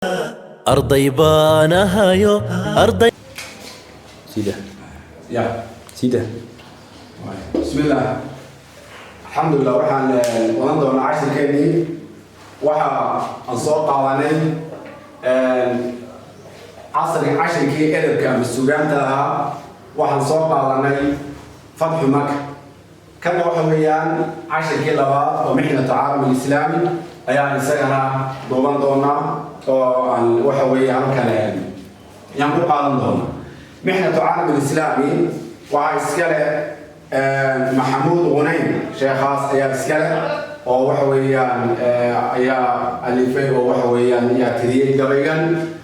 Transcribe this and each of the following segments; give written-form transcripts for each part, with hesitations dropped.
Arday baan ahayo arday. Sida. Ya. Sida. Bismillaah, alxamdulilah. Waxaan wadan doonaa cashirkeenii. Waxa aan soo qaadanay casri cashirkii edebka ama sugaanta ahaa. Waxaan soo qaadanay Fatxu Maka. Kanna waxa weeyaan cashirkii labaad oo mixnatu caalam alislaami ayaan isagana duuban doonaa, oo aan waxa weeye halkan yaan ku qaadan doonaa. Mixnatu caalam alislaami waxaa iska leh Maxamuud Qunayn. Sheekhaas ayaa iska leh oo waxa weeyaan ayaa alifay oo waxa weeyaan ayaa tiriyey gabaygan,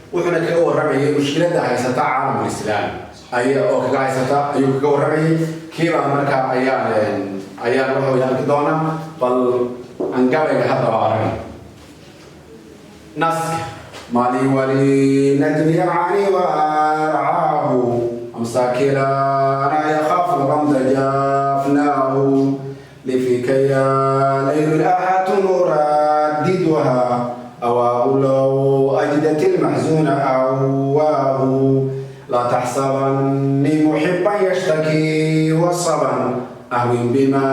wuxuuna kaga warramayay mushkiladda haysata caalamulislaam ay oo kaga haysata ayuu kaga warramayay. Kiibaa marka ayaan waxa weeye arki doonaa. Bal aan gabayga haddaba aragna naska. ما لي وللنجم يرعاني وأرعاه، أمسى كلانا يخاف الغمد جافناه. لفيك يا ليل الآهات نرددها، أواه لو أجدت المحزون أواه. لا تحسبني محبا يشتكي وصبا، أهون بما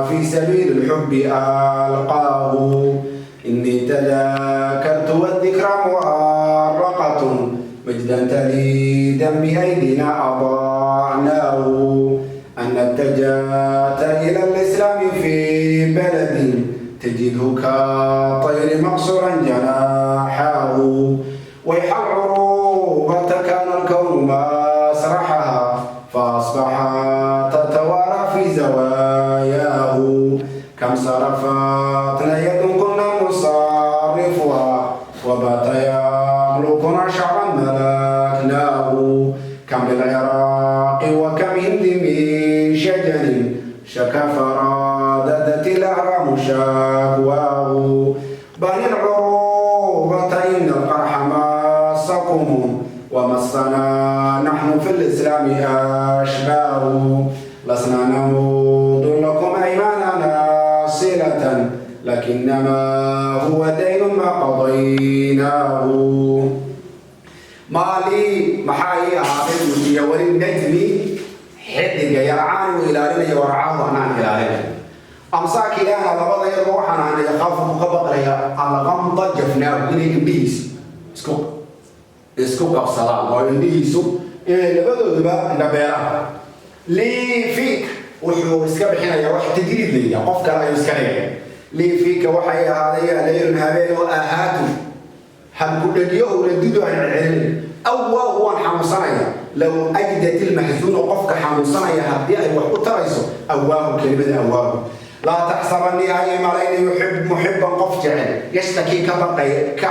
في سبيل الحب ألقاه. إني تذاكرت والذكرى مؤرقة، مجدا تليدا بأيدينا أضعناه. أن اتجهت إلى الإسلام في بلد تجده كالطير مقصورا جناحاه. ويح العروبة كان الكون مسرحها، فأصبحت تتوارى في زواياه. كم صرفتنا يد كنا نصرفها، وبات يملكنا شعبا ملكناه. كم بالعراق وكم هند من شجن شكا، فرددت الأهرام شكواه. بني العروبة إن القرح مسكم، ومسنا نحن في الإسلام أشباه. لسنا نمد لكم أيماننا صلة، لكنما هو دين ما قضيناه. ما لي maxaa ii ahaaday iyo وللنجم xidiga يرعاني uu ilaalinaya وأرعاه anaan ilaalinay. أمسى كلانا labada iyadoo waxaan ahnay يخاف ku ka baqlaya الغمض جفناه, inay indhihiisu isku qabsadaan oo indhihiisu inay labadooduba indhabeeraan. لي فيك wuxuu iska bixinaya wax tajriid la yidhaha, qof kale ayuu iska dhigaya. لي فيك waxay ahaaday ليل habeen oo آهات halkudhegiyo أردد aan celcelin. أواه waan xanuunsanaya. لو أجدت المحزون qofka xanuunsanaya haddii ay wax u tarayso أواه kelimada أواه. لا تحسبني hay malayna يحب محبا qof jecel يشتكي ka baqaya ka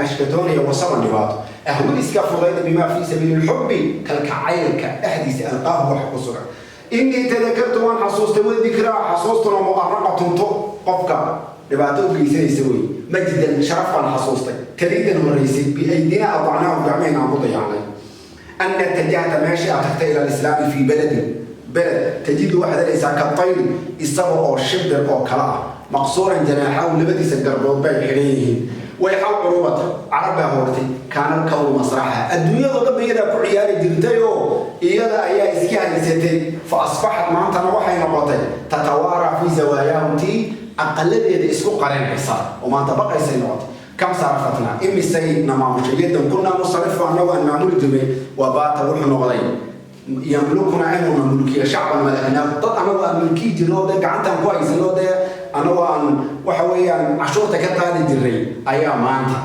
ashkatoonaya وصبا dhibaato. أهون iska fudayda بما في سبيل الحب kalkacaylka dhexdiisa ألقاه wax ku sugan. إني تذكرت waan xasuustay والذكرى xasuustuna مؤرقة to qofka dhibaato u geysanaysa wey. مجدا sharaf baan xasuustay تليدا horeysay بأيدينا أضعناه gacmaheen aan ku dayacnay. أن اتجهت meeshii aad tagtay إلى الإسلام في بلد beled تجد waxaad helaysaa كالطير isaga oo shimbir oo kale ah مقصورا جناحه labadiisa garbood bay xidhan yihiin. ويح العروبة carab baa hoogtay كان الكون مسرحها adduunyadoo dhanba iyadaa ku ciyaari jirtayoo iyada ayaa iska haysatay. فأصبحت maantana waxay noqotay تتوارى في زواياه tii aqaladeeda isku qarinaysa oo maanta baqaysay noqotay. كم صرفتنا imisay na maamushay يد كنا نصرف annagu aan maamuli jirnay. وبات wuxuu noqday يملكنا inuuna mulkiyo شعبا ملكناه dad annagu aan mulkiyi jirno oo dee gacantaan ku haysano dee annagu aan waxa weeyaan cashuurta ka qaadi jirnay ayaa maanta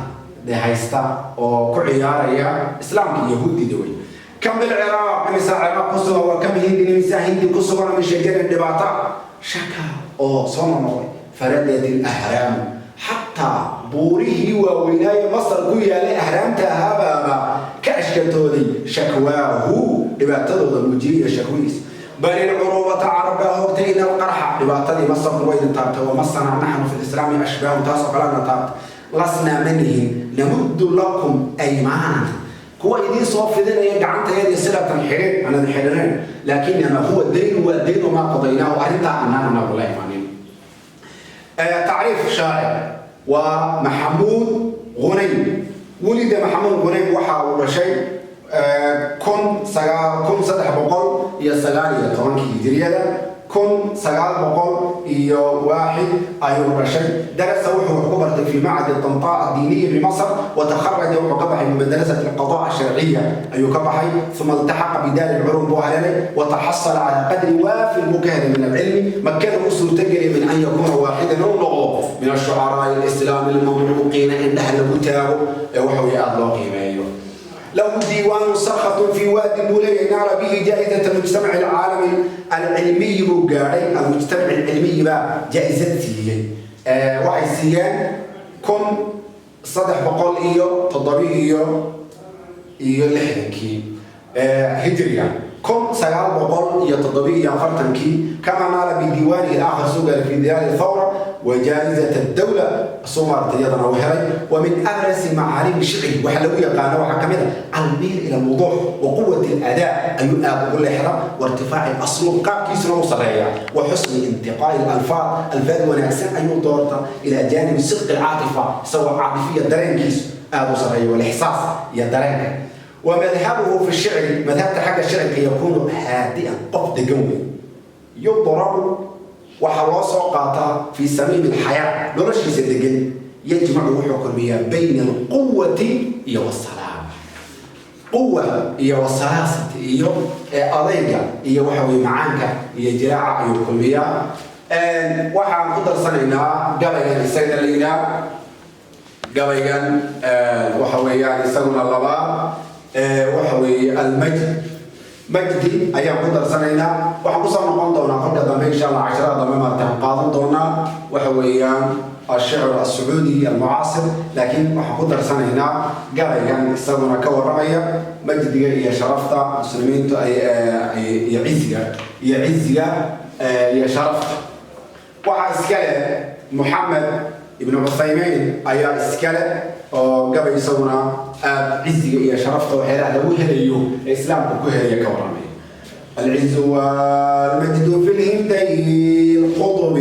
dee haysta oo ku ciyaaraya islaamka iyo yahuudida wey. كم بالعراق imisa ciraaq ku sugan وكم هند imisa hindi ku sugan من شجن dhibaato شكا oo soo noqnoqday. فردت الأهرام xataa buurihii waaweynaaye Masar ku yaalay ahraamta ahaabaaba ka ashkatooday شكواه dhibaatadooda muujiyay iyo shakwihiis. بني العروبة carab baa hoogtay إن القرح dhibaatadii masarku way idin taabtay ومسنا نحن في الإسلام أشباه taasoo kalena taabtay. لسنا manihin نمد لكم أيماننا kuwa idiin soo fidinaya gacantayadii صلة xidhiir aanad xidhinayn. لكنما هو دين waa دين ما قضيناه arrintaa anaan anagu la imanin. تعريف شاعر ومحمود غنيم. Wulida Maxamuud Qunayb, waxa uu dhashay 1319-kii hijriyada, 1901 ayuu dhashay. Darasa, wuxuu wax ku bartay في معهد طنطا الديني بمصر، وتخرج، wuxuu ka baxay من مدرسة القضاء الشرعية ayuu ka baxay. ثم التحق بدار العلوم buu helay، وتحصل على قدر وافر buu ka helay من العلم، مكنه u suurtageliyay من أن يكون واحدا u noqdo من الشعراء الإسلام المملوقين, indhaha lagu taago ee waxa weeye aada loo qiimeeyo. له ديوان صرخة في وادي بولي نال به جائزة المجتمع العالمي العلمي بوغاري. المجتمع العلمي با جائزة سيي، waxay siiyeen 1367-kii hijriga, 1947-kii. كما نال بديوانه الآخر سوق في ديار الثورة وجائزة الدولة سومارت iyadana uu helay. ومن أبرز معالم شعره, waxa lagu yaqaano waxaa ka mid ah الميل إلى الوضوح وقوة الأداء ayuu aad ugu leexda، وارتفاع الأسلوب, qaabkiisuna u sareeya، وحسن انتقاء الألفاظ, alfaad wanaagsan ayuu doorta، إلى جانب صدق العاطفة, isagoo caatifiya dareenkiisu aad u sareeya، والإحساس iyo dareenka. ومذهبه في الشعر, مذهبta xagga shicirka, يكون هادئا, qof degan wey. يضرب, waxaa loo soo qaataa في صميم الحياة, noloshiisa degan. يجمع, wuxuu kulmiyaa بين القوة iyo والسلام, quwa iyo wasalaasati iyo adayga iyo waxa weye macaanka iyo jiraaca ayuu kulmiyaa. Waxaan ku darsanaynaa gabaygan isaga la yidhaah, gabaygan waxa weeyaan isaguna labaa, waxa weeye almajd, majdi ayaan ku darsanaynaa. Waxaan kusoo noqon doonaa kolka dambe, insha Allah, casharada dambe maarata aan qaadan doonaa waxa weeyaan الشعر السعودي المعاصر, laakiin waxaan ku darsanaynaa gabaygan isaguna ka warramaya majdiga iyo sharafta muslimiintu ay iyo ciziga iyo sharafta. Waxaa iska leh Moxamed Ibnu Cuthaymiin ayaa iska leh, oo gabay isaguna aada ciziga iyo sharafta waxyaalaha lagu helayo ee islaamka ku helaya ka warramaya. العز والمجد في الهندي القطب،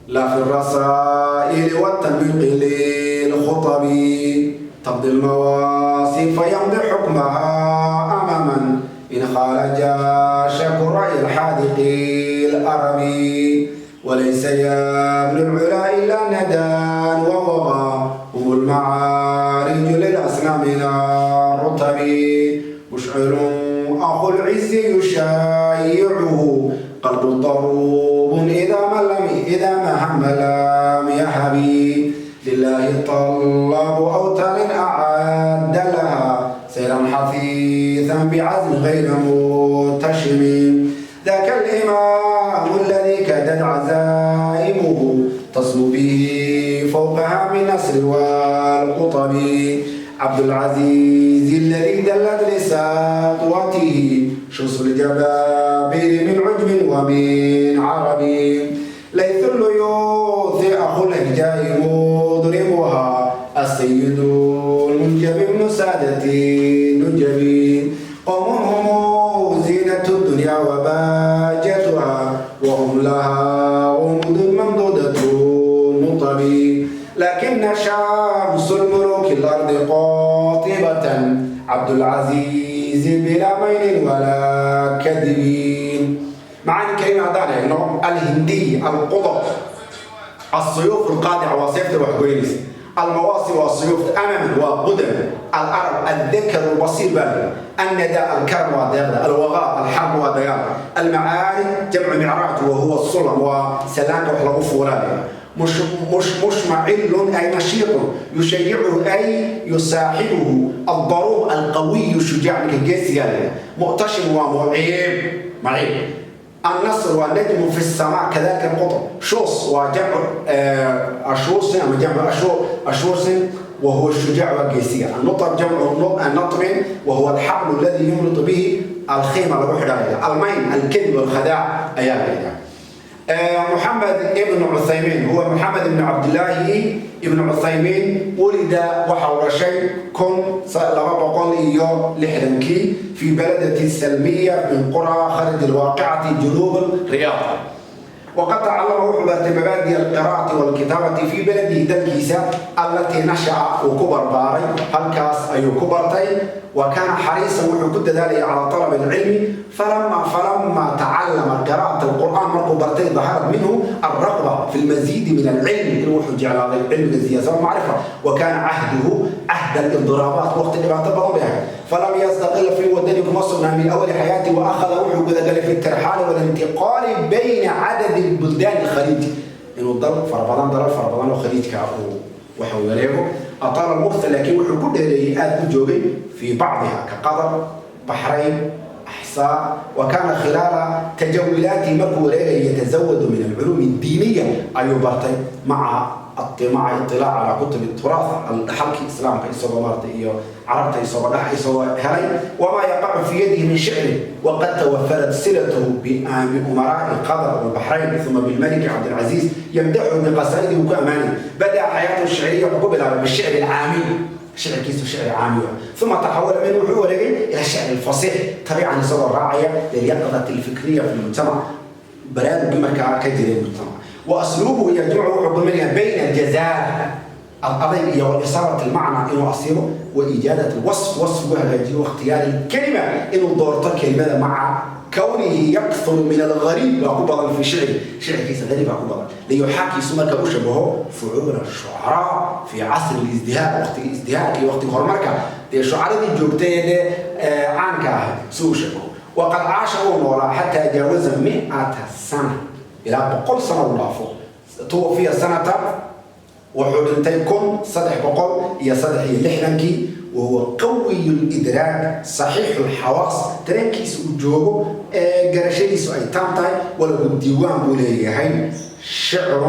لا في الرسائل والتنبيق للخطب. تمضي المواسي فيمضي حكمها أمما، إن خالج شك رأي الحاذق الأرمي. وليس يا ابن العلا إلا ندى ووغى، هم المعارج للأصنام لا الرتب. مشعل أخو العز يشايعه، قلب ضروب إذا ما هم لم يهبي. لله طلاب أوتار أعد لها سيرا حثيثا بعزم غير متشم. ذاك الإمام الذي كادت عزائمه تصلو به فوقها من نصر والقطب. عبد العزيز الذي دلت لسطوته شوس الجبابر من عجم ومن عرب. ليث الليوث أخو الهجاء مضرمها، السيد المنجب ابن سادة النجب. قوم هم زينة الدنيا وباجتها، وهم لها غمد ممدودة المطب. لكن شمس الملوك الأرض قاطبة، عبد العزيز بلا مين ولا كذب. معاني الكلمة هذا إنه الهندي القطب، السيوف القاطعة وسيفة وحقوينيس، المواصي والسيوف، أمام وقدم، الأرب الذكر البصير بل، الندى الكرم والدغدة، الوغاء الحرب والديار، المعارج جمع معراج وهو السلم وسلانك وحلقه فولان. مش مش مشمعل أي نشيط، يشيعه أي يصاحبه، الضروب القوي الشجاع من الجيس، مؤتشم ومعيب معيب، النصر والنجم في السماء كذلك القطب، شوص وجمع أشوص أما جمع أشوص وهو الشجاع والجيسية، النطر جمع النطر وهو الحبل الذي يمرط به الخيمة لو المين الكذب والخداع أيام. محمد ابن عثيمين هو محمد بن عبد الله ابن عثيمين، ولد وحول شيء 1260-kii في بلدة السلمية من قرى خرج الواقعة جنوب الرياض. وقد تعلم wuxuu bartay مبادئ القراءة والكتابة في بلده dalkiisa التي نشأ uu ku barbaaray, halkaas ayuu ku bartay. وكان حريصا wuxuu ku dadaalaya على طلب العلم. فلما تعلم قراءة القرآن markuu bartay ظهرت منه الرغبة في المزيد من العلم inuu wuxuu jeclaaday cilmiga ziyaasa والمعرفة. وكان عهده عهد الاضطرابات waqti dhibaato badan bay ahayd. فلم يستقل في وطنه kuma sugnaa من أول حياته وأخذ wuxuu gudagalay في الترحال والانتقال بين عدد البلدان الخليج inuu dal fara badan dalal fara badan oo khaliijka uu waxa uu wareego. أطال المكث laakiin wuxuu ku dheereeyey aad u joogay في بعضها كقطر, بحرين, أحساء. وكان خلال تجولاته markuu wareegay يتزود من العلوم الدينية ayuu bartay مع اطلاع على كتب التراث dhaxalkii islaamka isagoo maartay iyo carabta isagoo dhex isagoo helay وما يقع في يده من شعر. وقد توفرت صلته بأمراء قطر والبحرين ثم بالملك عبد العزيز يمدحه بقصائده كأمانه. بدأ حياته الشعرية قبل بالشعر العامي, شعرkiisu شعر عامي, ثم تحول منه wuxuu wareegay إلى الشعر الفصيح تبعا isagoo raacaya لليقظة الفكرية في المجتمع baraarugii markaa ka jiray mujtamac. وأسلوبه يجمع wuxuu kulminaya بين الجزاء الأضيق والإصابة المعنى إنه أصيبه وإجادة الوصف وصف وهجاجي واختيار الكلمة إنه دورته كلمة مع كونه يكثر من الغريب وكبضا في شعره, شعرkiisa غريب كبضا ليحاكي سمك أشبهه فعول الشعراء في عصر الازدهار وقت الازدهار في وقت horumarka dee shucaradii joogtay dee caanka ah si uu shabaho. وقد عاش uu noolaa حتى جاوز 100 سنة ilaa 100 sano uu dhaafo. توفي سنة wuxuu dhintay 1363-kii وهو قوي الإدراك صحيح الحواس dareenkiisa uu joogo ee garashadiisu ay taam tahay. وله ديوان buu leeyahay شعر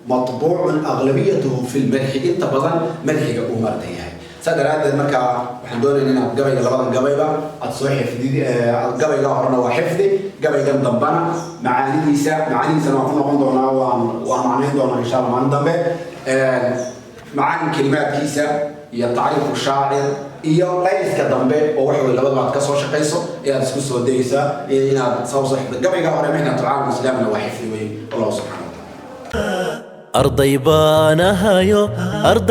مطبوع أغلبيته في المدح inta badan madxiga uu marta yahay. Saa daraaddeed markaa waxaan doonayna inaad gabayga labadan gabayba aad soo xifdid. Gabayga horena waa xifdi, gabaygan dambana macaanidiisa macaanidiisana waan ku noqon doonaa, waan macnayn doonaa insha Allah maalin dambe. Macaanin kelimaadkiisa iyo tacriifu shaacir iyo layliska dambe oo waxa wey labadaba aad ka soo shaqayso ayaad isku soo dayeysaa iyo inaad saa usoo xifdi. Gabayga hore مهنة العالم الإسلامي na waa xifdi wey. والله سبحانه وتعالى. Arday baan ahayo arday.